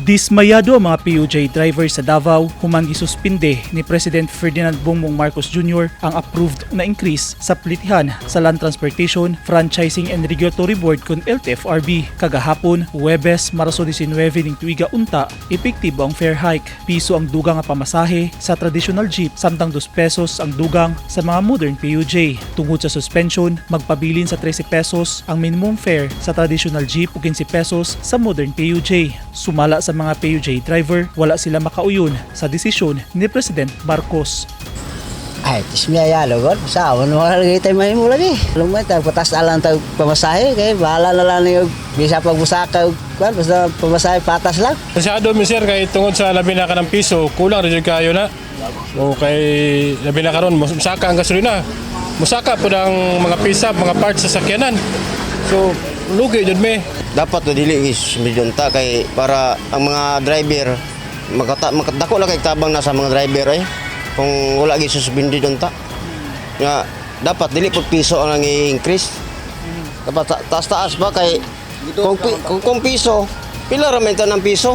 Dismayado ang mga PUJ driver sa Davao human gisuspinde ni President Ferdinand Bongbong Marcos Jr. ang approved na increase sa plitihan sa Land Transportation, Franchising and Regulatory Board kon LTFRB. Kagahapon, Huwebes, Marso 19 ning tuiga unta, epektibo ang fare hike. Piso ang dugang nga pamasahe sa traditional jeep, samtang 2 pesos ang dugang sa mga modern PUJ. Tungod sa suspension, magpabilin sa 13 pesos ang minimum fare sa traditional jeep ug 15 pesos sa modern PUJ. Sumala sa mga PUJ driver, wala sila makauyon sa desisyon ni President Marcos. Ay, dismayado gud. Sa ano wala lagi tayo mahimo lagi. Lumay tayo patas lang tayo pamasahe kay bahala na lang niyo bisa pagbusaka kuan, basta pamasahe patas lang. Masyado mi, sir, kay tungod sa labi na ka ng piso, kulang rin jud kayo na. O kay labi na karon musaka ang gasolina. Musaka pud ang mga pisa, mga parts sa sakyanan. So lugi jud mi. Dapat na dili is milyon ta kay para ang mga driver makadako lang kay tabang na sa mga driver eh kung wala gi suspindi ta nga dapat dili pud piso ang i-increase, dapat taas-taas ba kay kung piso, pila ra man ta ng piso.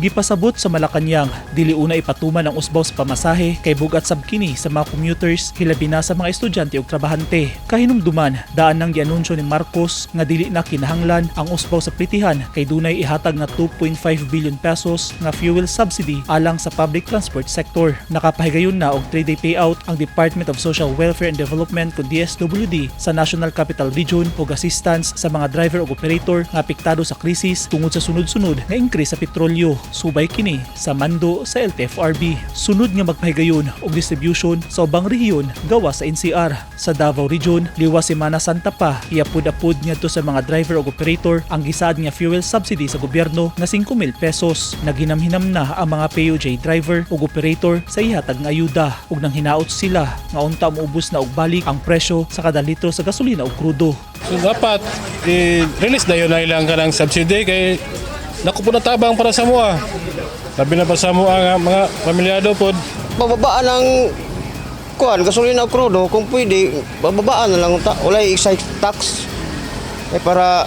Gipasabot sa Malacañang, dili una ipatuman ang usbaw sa pamasahe kay bugat sab kini sa mga commuters, hilabi na sa mga estudyante ug trabahante. Kahinumduman, daan nang gianunsyo ni Marcos nga dili na kinahanglan ang usbaw sa plitihan kay dunay ihatag nga 2.5 billion pesos nga fuel subsidy alang sa public transport sector. Nakapahigayon na og 3-day payout ang Department of Social Welfare and Development o DSWD sa National Capital Region og assistance sa mga driver ug operator nga apektado sa krisis tungod sa sunod-sunod nga increase sa petrolyo. Subay kini sa mando sa LTFRB. Sunod nga magpahigayon og distribution sa ubang rehiyon gawa sa NCR. Sa Davao Region, liwas Semana Santa pa, iapod-apod ngadto sa mga driver ug operator ang gisaad nga fuel subsidy sa gobyerno nga 5,000 pesos. Naghinamhinam na ang mga PUJ driver ug operator sa ihatag nga ayuda ug nang hinaot sila nga unta moubos na og balik ang presyo sa kada litro sa gasolina ug krudo. So dapat i-release dayon na ilang kanang subsidy kay naku po na tabang para sa mua. Labi na pa sa mua nga mga pamilyado pod. Bababaan ang kuan gasolina o krudo kung pwede, bababaan na lang ta, walay excise tax eh para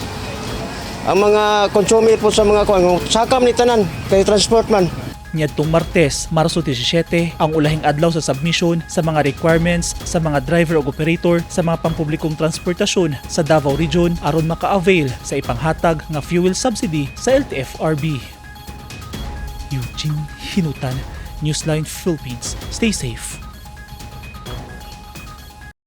ang mga consumer po sa mga kuan sakam ni tanan kay transport man. Niadtong Martes, Marso 17, ang ulahing adlaw sa submission sa mga requirements sa mga driver ug operator sa mga pampublikong transportasyon sa Davao Region aron maka-avail sa ipanghatag nga fuel subsidy sa LTFRB. Eugene Hinutan, Newsline Philippines. Stay safe.